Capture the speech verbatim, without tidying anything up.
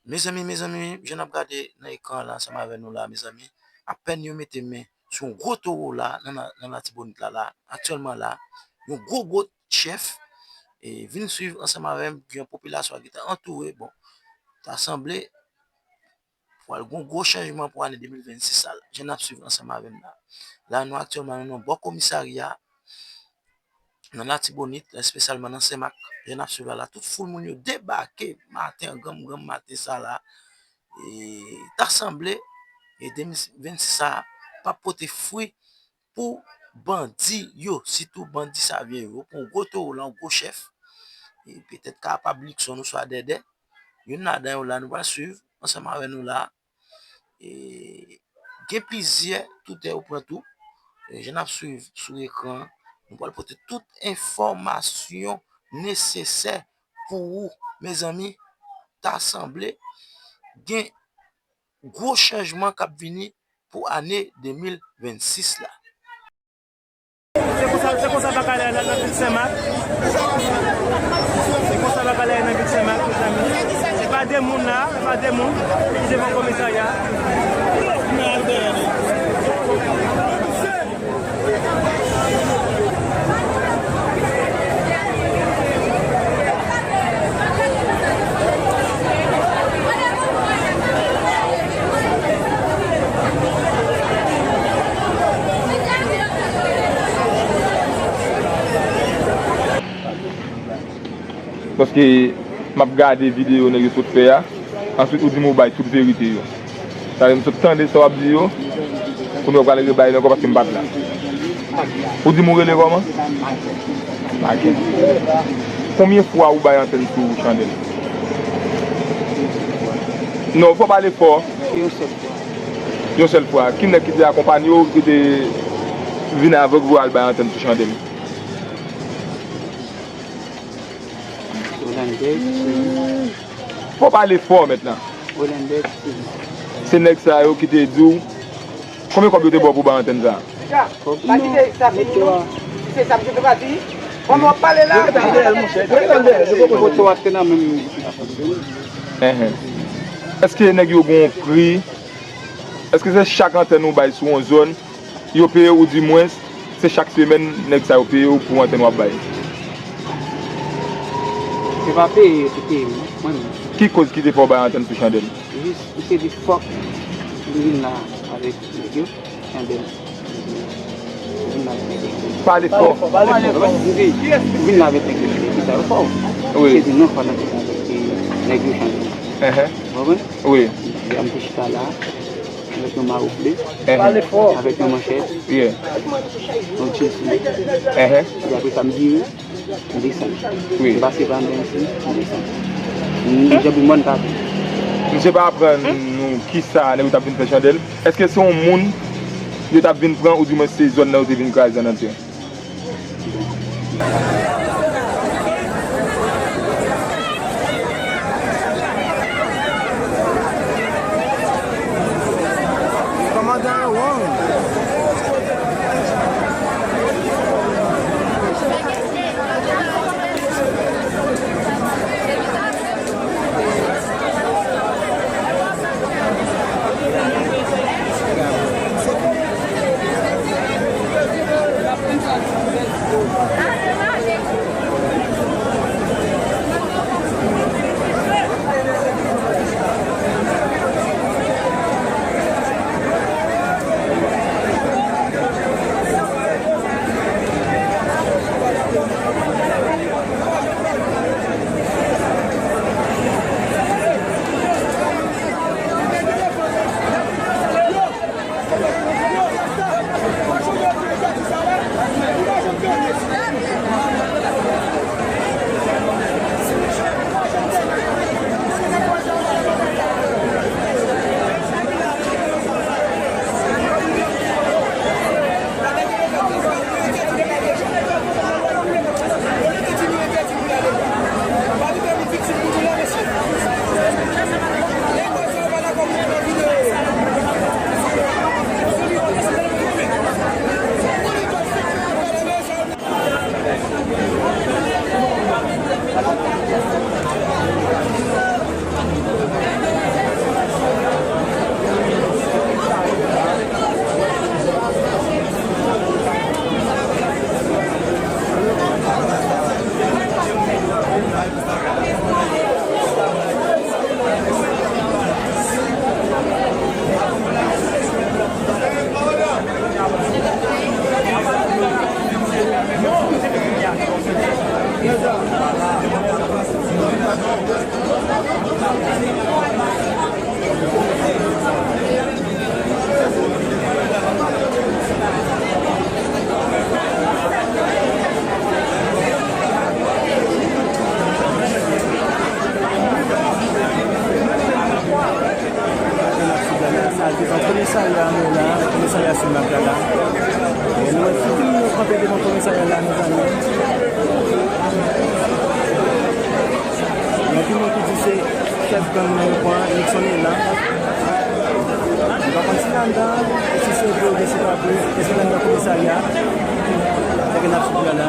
Mezanmi, mezanmi, jan n ap gade nan ekran la ansanm avè nou la, mezanmi, apèn yo mete men sou yon gwo towo la, nan, nan, nan Latibonit la, la, aktyèlman la, yon gwo, gwo chèf, e vin swiv ansanm avè m, jan popilasyon an gentan antoure, bon, ta sanble pral gon gwo chanjman pou ane de mil vennsis la, jan n ap swiv ansanm avè m la. La, nou aktyèlman, nou nan bò komisarya, nan Latibonit, espesyalman nan Senmak, jan n ap swiv la, la, tout foul moun yo debake maten an, granm, granm maten sa la. E ta sanble, e de mil vennsis sa p ap pote fwi pou bandi yo, sitou bandi Savyen yo. Yo pran yon gwo towo la, yon gwo chèf. E petèt kapab Likson oswa Dèdè. Youn ladan yo la, nou pral swiv ansanm avè nou la. E gen plizyè toutè yo pran tou. E jan n ap swiv sou ekran, nou pral pote tout enfòmasyon nesesè pou ou, mezanmi. Ta sanble gen gwo chanjman k ap vini pou ane de mil vennsis la. Se konsa, se konsa bagay la ye nan vil Senmak. Se konsa bagay la ye nan vil Senmak, mezanmi. E pa de moun la, e pa de moun ki devan komisarya. Paske m ap gade videyo nèg yo sot fè a, answit ou di m ou bay tout verite yo. Sa vle m sot tande sa w ap di yo, kounye a w prale rebay li ankò paske m pa t la. Ou di m ou rele kòman? Make. Konbyen fwa ou bay antèn sou Chandèl? Non, fò w pale fò. Yon sèl fwa. Yon sèl fwa. Ki nèg ki te akonpanye w, ki te vin avè w pou al bay antèn sou Chandèl? Roland Berg, Fò w pale fò, mèt la. Roland Berg, Se nèg sa yo ki te di w, konbyen kòb yo te ba w pou bay antèn sa a? Kòb? Non. Moto a. Moto a te nan menm. Enhen. Èske nèg yo gen yon pri? Èske se chak antèn ou bay sou yon zòn yo peye w, oudimwens se chak semèn nèg sa yo peye w pou antèn w ap bay? Se pa peye yo te peye m, non, mwen menm. Ki koz ki te fè w bay antèn sou Chandèl? Jis, misye di fòk li vin la avèk nèg yo, Chandèl. Vin la avèk nèg yo. Pale fò. Pale fò. Li di, vin la avèk nèg yo, Chandèl. Ki sa yo fè w? Wi. Misye di non, fò n ap vin avèk nèg yo, Chandèl. Enhen. Ou konprann? Wi. Li di, a m te chita la. Avèk yon mawo ble, Enhen. Avèk yon manchèt, Yeah. Yon tchil sou li. Enhen. Epi apre sa, m vire, m desann. Wi. M pase pa anndan isit, m desann. M janbe mòn pa tou. Misye pa aprann nou kisa nèg yo t ap vin fè Chandèl? Èske se yon moun yo t ap vin pran, oudimwens se zòn nan yo te vin kraze an antye? Kòmandan Wong. Komisarya nou la, komisarya Simag la la. E nou wè tout moun yo kanpe devan komisarya la, mezanmi. Gen tout moun ki di se chèf gang nan yo pran, Nixon e la. Nou pa konn si l anndan, si se vre oubyen si pa vre, èske l anndan komisarya? Sa gen n ap swiv la la.